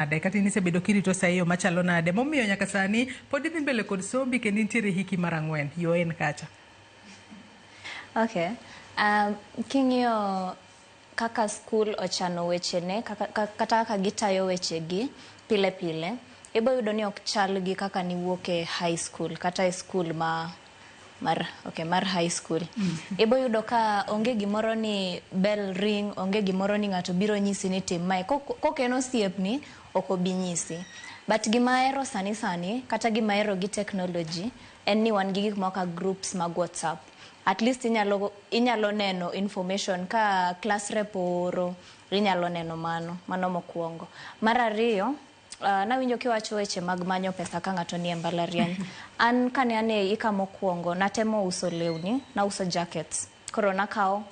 Nade kata in isebedo kirito sa e yo machalo nade momiyo nyaka sani pod idhi mbele kod sombi kendo intiere hiki mar 4 yo en kacha. Okay. King'iyo kaka skul ochano wechene kaka, kata kaka gitayo wechegi pile pile, ibo yudo ni ok chal gi kaka niwuok e high school kata e skul ma mar, okay, mar high school. Ibo yudo ka onge gimoro ni bell ring, onge gimoro ni ng'ato biro nyisi ni tim mae. Kok en osiepni, ok obi nyisi. But gima ahero sani sani, kata gima ahero gi technology, en ni wan gi gik moko kaka groups mag WhatsApp. At least inyalo neno information ka class rep ooro, inyalo neno mano, mano mokwongo. Mar ariyo, nawinjo kiwacho weche mag manyo pesa ka ng'ato nie mbalariany. An kane an e hika mokwongo, natemo uso lewni, nauso jackets. Koro nakawo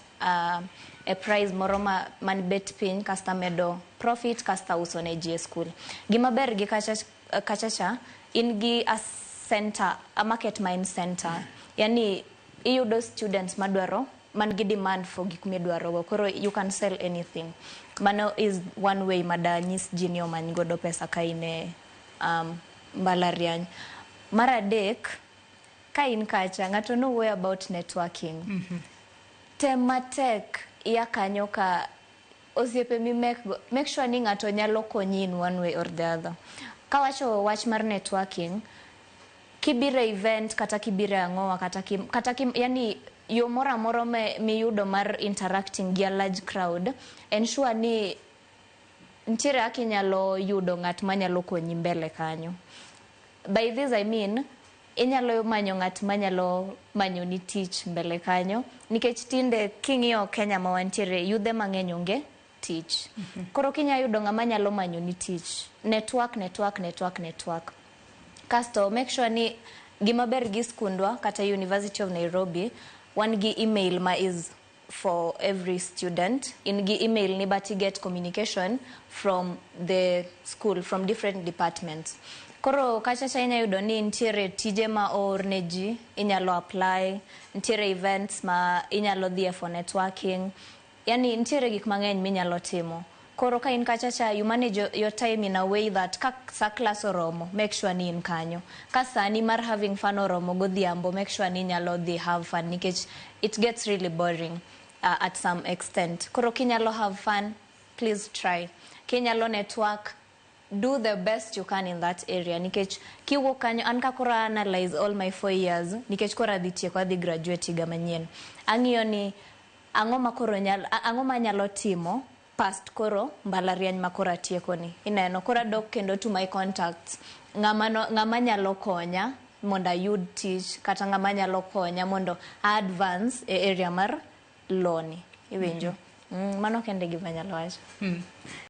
e price moro ma man bet piny kasto amedo profit kasto auso ne ji e skul. Gima ber gi kacha, kacha cha, in gi a center, a market ma en center. Yani iyudo students madwaro man gi demand for gik midwaro go. Koro you can sell anything. Mano is one way madanyis ji ni omany godo pesa ka in e mbalariany. Mar adek, ka in kacha, ng'ato nowuoyo about networking. Tem matek ia kanyo ka osiepe mimek go, make sure ni ng'ato nyalo konyi in one way or the other. Kawacho wach mar networking, kibiro e event kata kibiro e ang'owa kata kim, kata kim, yani yo moro amora miyudo mar interacting gi a large crowd, ensure ni nitiere kaka inyalo yudo ng'at manyalo konyi mbele kanyo. By this I mean, inyalo manyo ng'at manyalo manyoni tich mbele kanyo, nikech tinde king'iyo Kenya ma wantiere, yudhe mang'eny onge tich. Koro kinya yudo ng'ama nyalo manyoni tich, network, network, network, network. Kasto make sure ni gima ber gi skundwa kata University of Nairobi, wan gi email ma is for every student. In gi email ni but you get communication from the school, from different departments. Koro kacha cha inya yudo ni nitiere tije ma oor ne ji, inyalo apply, nitiere events ma inyalo dhiye for networking. Yani nitiere gik mang'eny minyalo timo. Koro ka in kacha cha, you manage your time in a way that ka sa class oromo, make sure ni in kanyo. Ka sani mar having fun oromo godhiambo, make sure ni inyalo dhi have fun nikech it gets really boring at some extent. Koro kinyalo have fun, please try. Kinyalo network, do the best you can in that area nikech kiwuok kanyo an ka koro analyze all my 4 years nikech koro adhi tieko, adhi graduate higa manyien, ang'iyo ni ang'o ma koro nyal, ang'o ma anyalo timo past koro mbalariany ma koro atieko ni ineno koro adok kendo to my contacts, ng'ama no, ng'ama nyalo konya mondo ayud tich kata ng'ama nyalo konya mondo a advance e area mar law ni iwinjo. Mano kende gima anyalo wacho.